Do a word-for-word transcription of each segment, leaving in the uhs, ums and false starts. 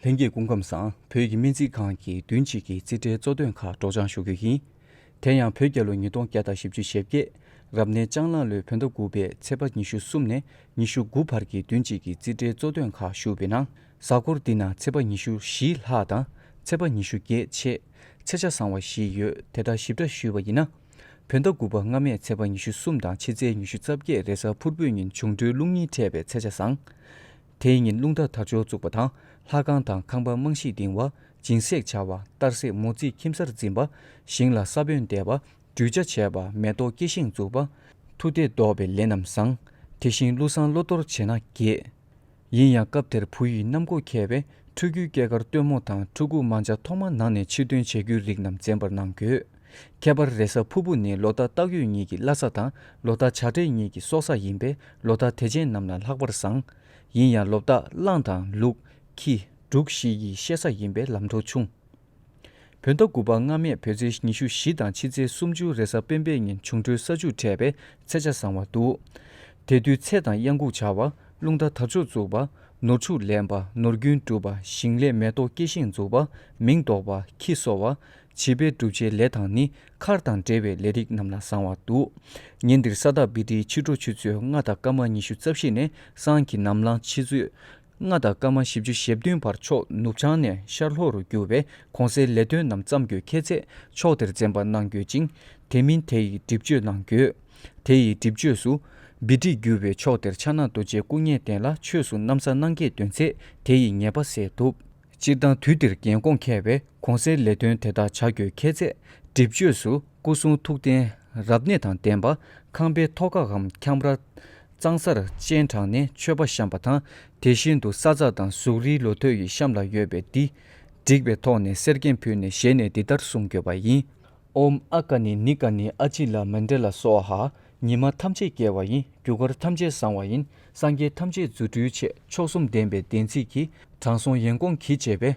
ལྷན་རྒྱས་སྐུ་ཁམས་བཟང་། བོད་ཀྱི་སྨན་རྩིས་ཁང་གི་བདུན་གཅིག་གི་རྩིས་ཁྲའི་གཙོ་དོན་ཁག་སྒྲོག་སྦྱང་ཞུ་རྒྱུ་ཡིན། དེ་ཡང་བོད་རྒྱལ་ལོ་ཉིས་སྟོང་བརྒྱ་དང་བཞི་བཅུ་ཞེ་བརྒྱད། རབ་གནས་ལྕང་གླང་ལོའི་བོད་ཟླ་དགུ་པའི་ཚེས་པ་ཉི་ཤུ་གསུམ་ནས་ཉི་ཤུ་དགུ་བར་གྱི་བདུན་གཅིག་གི་རྩིས་ཁྲའི་གཙོ་དོན་ཁག་ཞུ་བའི་ནང་། གཟའ་འཁོར་འདི་ན་ཚེས་པ་ཉི་ཤུ་བཞི་ལྷག་དང་ཚེས་པ་ཉི་ཤུ་བརྒྱད་ཆད། ཚེས་ཆ་བཟང་བ་བཞི་ཡོད། དེ་ལྟར་ཞིབ་ཕྲ་ཞུས་པ་ཡིན་ན། བོད་ཟླ་དགུ་པ་སྔ་མའི་ཚེས་པ་ཉི་ཤུ་གསུམ་དང་ཕྱི་ཚེས་ཉི་ཤུ་རྩ་བརྒྱད་རེས་གཟའ་ཕུར་བུའི་ཉིན་འབྱུང་འཕྲོད་རླུང་གཉིས་འཕྲད་པའི་ཚེས་ཆ་བཟང་། དེའི་ཉིན་རླུང་རྟ་དར་ལྕོག་བཙུགས་པ་དང་ལྷ་ཁང་དང་ཁང་པ་རྨང་གཞི་ལྡིང་བ། སྦྱིན་སྲེག་བྱ་བ། གཏར་སྲེག་མོ་རྩིས་ཁྱིམ་གསར་འཛིན་པ། ཞིང་ལ་ས་བོན་འདེབས་པ། སྒྲུབ་བྱ་བྱས་པ། མེ་ཏོག་སྐྱེ་ཤིང་འཛུགས་པ། མཐུ་གཏད་བཟློག་པའི་ལས་རྣམས་བཟང་། དེ་བཞིན་ཀླུ་བཟང་ཀླུ་གཏོར་བྱེད་ན་རྒྱས། ཡིན་ཡང་སྐབས་དེར་བུ་ཡི་གནམ་སྒོ་ཁེལ་བས་ཕྲུ་གུའི་སྐྱེས་སྐར་སྟོན་མོ་དང་ཕྲུ་གུ་མ་འཇའ་ཐོག་མ་ནང་ནས་ཕྱིར་ཐོན་བྱེད་རྒྱུའི་རིགས་རྣམས་འཛེམ་པར་གནང་དགོས། ཁྱད་པར་རེས་གཟའ་ཕུར་བུ་ནི་ལོ་རྟགས་སྟག་ཡོས་ཉིད་ཀྱི་བླ་གཟའ་དང་ལོ་རྟགས་བྱ་སྤྲེལ་ཉིད་ཀྱི་སྲོག་གཟའ་ཡིན་པས་ལོ་རྟགས་དེ་ཅན་རྣམས་ལ་ལྷག་པར་བཟང་། ཡིན་ཡང་ལོ་རྟགས་གླང་དང་ལུག་ཁྱི། འབྲུག་བཞི་ཡི་གཤེད་གཟའ་ཡིན་པས་ལམ་འགྲོ་ཆུང་། བོད་ཟླ་དགུ་པ་སྔ་མས་བོད་ཚེས་ཉི་ཤུ་བཞི་དང་ཕྱི་ཚེས་སུམ་ཅུ་རེས་གཟའ་སྤེན་པའི་ཉིན་འབྱུང་འཕྲོད་ས་བཅུད་འཕྲད་པས་ཚེས་ཆ་བཟང་བ་འདུག། དེ་དུས་ཚེ་དང་གཡང་འགུགས་བྱ་བ། རླུང་རྟ་དར་ལྕོག་བཙུགས་པ། ནོར་ཕྱུགས་ལེན་པ། ནོར་རྒྱུན་སྒྲུབ་པ། ཞིང་ལས་མེ་ཏོག་སྐྱེ་ཤིང་འཛུགས་པ། མིང་འདོགས་པ། ཁྱི་གསོ་བ། བྱིས་པའི་སྒྲུབ་བྱའི་ལས་དང་ནི་མཁར་དང་འབྲེལ་བའི་ལས་རིགས་རྣམས་ལ་བཟང་བ་འདུག། ཉིན་འདིར་ས་བདག་བི་ཏྲི་ཕྱི་དྲོ་ཆུ་ཚོད་ལྔ་དང་སྐར་མ་ཉི་ཤུ་རྩ་བཞི་ནས་སང་གི་ནམ་ལངས་ཕྱི་ཚོད་ལྔ་དང་སྐར་མ་བཞི་བཅུ་ཞེ་བདུན་བར་ཕྱོགས་ནུབ་བྱང་ནས་ཤར་ལྷོ་རུ་རྒྱུ་བས་གོང་གསལ་ལས་དོན་རྣམས་བརྩམ་དགོས་ཁེལ་ཚེ་ཕྱོགས་དེར་འཛེམ་པ་གནང་དགོས་ཅིང་། དེ་མིན་དེ་ཡི་སྒྲིབ་གཅོད་གནང་དགོས། དེ་ཡི་སྒྲིབ་གཅོད་སུ། བི་ཏྲི་རྒྱུ་བའི་ཕྱོགས་དེར་ཕྱག་ན་རྡོ་རྗེ་སྐུ་བརྙན་བསྟན་ལ་ཆོས་སུ་གནམ་ས་སྣང་གས་འདོན་ཚེ་དེ་ཡི་ཉེས་པ་སེལ་ཐུབ། སྤྱིར་བཏང་དུས་འདིར་རྒན་གོང་ཁེལ་བས་གོང་གསལ་ལས་དོན་དེ་དག་བྱ་དགོས་ཁེལ་ཚེ་སྒྲིབ་གཅོད་སུ། སྐུ་གསུང་ཐུགས་རྟེན་རབ་གནས་དང་ལྡན་པ། ཁང་པའི་ཐོག་ཁ་གམ་ཁྱམས་ར་གཙང་སར་སྤྱན་དྲངས་ནས་མཆོད་པ་བཤམས་པ་དང་། དེ་བཞིན་དུ་ས་ཛ་དང་གཟུགས་རིའི་ལོ་ཐོ་ཡི་གཤམ་ལ་ཡོད་པའི་འདི། བསྒྲིགས་པའི་ཐོག་ནས་གསེར་སྐྱེམས་ཕུལ་ནས་ཞལ་ནས་འདི་ལྟར་གསུང་དགོས་པ་ཡིན། ཨོཾ་ཨ་ཀ་ནི་ནི་ཀ་ནི་ཨ་ཅི་ལ་མན་ཏེ་ལ་སྭཱ་ཧཱ། ཉི་མ་ཐམས་ཅད་སྐྱེ་བ་ཡིན། རྒྱུ་སྐར་ཐམས་ཅད་བཟང་བ་ཡིན། སངས་རྒྱས་ཐམས་ཅད་རྫུ་འཕྲུལ་ཆེ། མཆོག་གསུམ་ལྡན་པའི་བདེན་ཚིག་གིས། དྲང་སྲོང་ཡན་གོང་གིས་བྱས་པའི།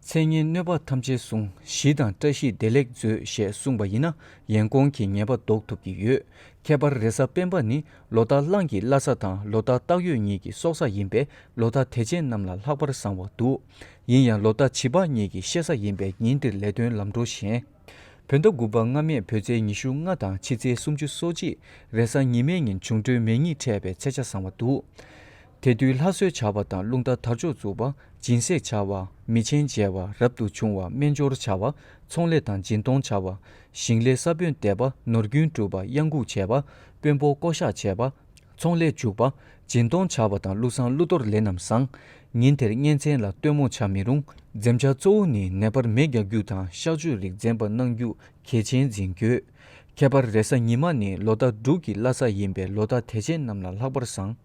མཚན་སྙན་གནོད་པ་ཐམས་ཅད་བསྲུང་། ཞི་དང་བཀྲ་ཤིས་བདེ་ལེགས་མཛོད། ཞེས་གསུངས་པ་ཡིན་ན་ཡན་གོང་གི་ཉེས་པ་ཟློག་ཐུབ་ཀྱི་ཡོད། ཁྱད་པར་རེས་གཟའ་སྤེན་པ་ནི་ལོ་རྟགས་གླང་གི་བླ་གཟའ་དང་ལོ་རྟགས་སྟག་ཡོས་ཉིད་ཀྱི་སྲོག་གཟའ་ཡིན་པས་ལོ་རྟགས་དེ་ཅན་རྣམས་ལ་ལྷག་པར་བཟང་བ་འདུག། ཡིན་ཡང་ལོ་རྟགས་བྱི་ཕག་ཉིད་ཀྱི་གཤེད་གཟའ་ཡིན་པས་ཉིན་འདིར་ལས་དོན་ལམ་འགྲོ་ཞན། བོད་ཟླ་དགུ་པ་སྔ་མས་བོད་ཚེས་ཉི་ཤུ་ལྔ་དང་ཕྱི་ཚེས་སུམ་ཅུ་སོ་གཅིག་རེས་གཟའ་ཉི་མའི་ཉིན་འབྱུང་འཕྲོད་མེ་གཉིས་འཕྲད་པའི་ཚེས་ཆ་བཟང་བ་འདུག། དེ་དུས་ལྷ་གསོལ་བྱ་བ་དང་རླུང་རྟ་དར་ལྕོག་འཛུགས་པ། སྦྱིན་སྲེག་བྱ་བ། མི་ཆེན་མཇལ་བ། རབ་ཏུ་བྱུང་བ། སྨན་སྦྱོར་བྱ་བ། ཚོང་ལས་དང་སྦྱིན་གཏོང་བྱ་བ། ཞིང་ལས་ས་བོན་འདེབས་པ། ནོར་རྒྱུན་སྒྲུབ་པ། གཡང་འགུགས་བྱས་པ། དཔོན་པོ་བསྐོ་གཞག་བྱས་པ། ཚོང་ལས་འཇུག་པ། སྦྱིན་གཏོང་བྱ་བ་དང་ཀླུ་བཟང་ཀླུ་གཏོར་ལས་རྣམས་བཟང་། ཉིན་དེར་གཉེན་ཚན་ལ་སྟོན་མོ་བྱ་མི་རུང་། འཛེམ་བྱ་གཙོ་བོ་ནི་ནད་པར་མེ་རྒྱག་རྒྱུ་དང་གཤག་བཅོས་རིགས་འཛེམ་པ་གནང་རྒྱུ་གལ་ཆེན་འཛིན་དགོས། ཁྱད་པར་རེས་གཟའ་ཉི་མ་ནི་ལོ་རྟགས་འབྲུག་གི་བླ་གཟའ་ཡིན་པས་ལོ་རྟགས་དེ་ཅན་རྣམས་ལ་ལྷག་པར་བཟང་།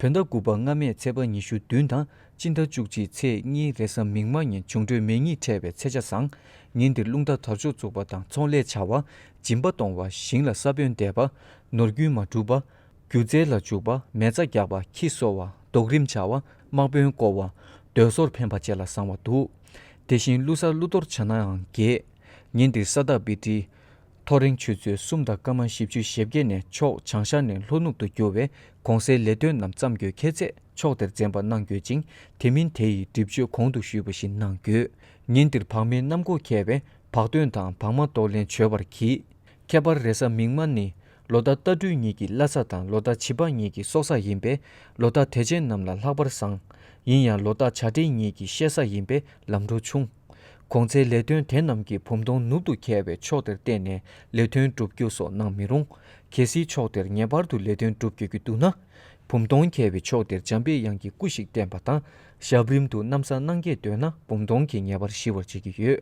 བོད་ཟླ་དགུ་པ་སྔ་མས་ཚེས་པ་ཉི་ཤུ་བདུན་དང་སྤྱི་ཟླ་བཅུ་གཅིག་ཚེས་གཉིས་རེས་གཟའ་མིག་དམར་ཉིན་འབྱུང་འཕྲོད་མེ་གཉིས་འཕྲད་པའི་ཚེས་ཆ་བཟང་། ཉིན་འདིར་རླུང་རྟ་དར་ལྕོག་འཛུགས་པ་དང་ཚོང་ལས་བྱ་བ། སྦྱིན་པ་གཏོང་བ། ཞིང་ལ་ས་བོན་འདེབས་པ། ནོར་རྒྱུན་མ་སྒྲུབ་པ། སྒྱུ་རྩལ་ལ་འཇུག་པ། མེ་བཙའ་རྒྱག་པ། ཁྱི་གསོ་བ། རྡོག་རིམ་བྱ་བ། དམག་དཔོན་བསྐོ་བ། སྡོད་གསོར་ཕན་པ་བཅས་ལ་བཟང་བ་འདུག། དེ་བཞིན་ཀླུ་གཟའ་ཀླུ་གཏོར་བྱ་ནའང་རྒྱས། ཉིན་འདིར་ས་བདག་བི་ཏྲི། ཐོ་རེངས་ཆུ་ཚོད་གསུམ་དང་སྐར་མ་བཞི་བཅུ་ཞེ་བརྒྱད་ནས་ཕྱོགས་བྱང་ཤར་ནས་ལྷོ་ནུབ་ཏུ་རྒྱུ་བས་གོང་གསལ་ལས་དོན་རྣམས་བརྩམ་དགོས་ཁེལ་ཚེ་ཕྱོགས་དེར་འཛེམ་པ་གནང་དགོས་ཅིང་དེ་མིན་དེ་ཡི་སྒྲིབ་གཅོད་གོང་དུ་ཞུས་པ་བཞིན་གནང་དགོས། ཉིན་འདིར་བག་མེད་གནམ་སྒོ་ཁེལ་བས་བག་སྟོན་དང་བག་མ་གཏོར་ལེན་བྱོས་པར་གྱིས། ཁྱད་པར་རེས་གཟའ་མིག་དམར་ནི་ལོ་རྟགས་རྟ་སྦྲུལ་ཉིད་ཀྱི་བླ་གཟའ་དང་ལོ་རྟགས་བྱི་ཕག་ཉིད་ཀྱི་སྲོག་གཟའ་ཡིན་པས་ལོ་རྟགས་དེ་ཅན་རྣམས་ལ་ལྷག་པར་བཟང་། ཡིན་ཡང་ལོ་རྟགས་བྱ་སྤྲེལ་ཉིད་ཀྱི་གཤེད་གཟའ་ཡིན་པས་ལམ་འགྲོ་ཆུང་། གོང་ཚེ་ལས་དོན་དེ་རྣམས་ཀྱིས་བུམ་གདོང་ནུབ་ཏུ་ཁེལ་བའི་ཕྱོགས་དེར་བརྟེན་ནས་ལས་དོན་བསྒྲུབ་རྒྱུ་སོགས་གནང་མི་རུང་། གལ་སྲིད་ཕྱོགས་དེར་ངེས་པར་དུ་ལས་དོན་བསྒྲུབ་དགོས་ཀྱི་འདུག་ན། བུམ་གདོང་ཁེལ་བའི་ཕྱོགས་དེར་འཇམ་པའི་དབྱངས་ཀྱི་སྐུ་ཞིག་བསྟན་པ་དང་ཞབས་རིམ་དུ་གནམ་ས་སྣང་གས་འདོན་ན་བུམ་གདོང་གིས་ངེས་པར་ཞི་བར་བྱེད་ཀྱི་ཡོད།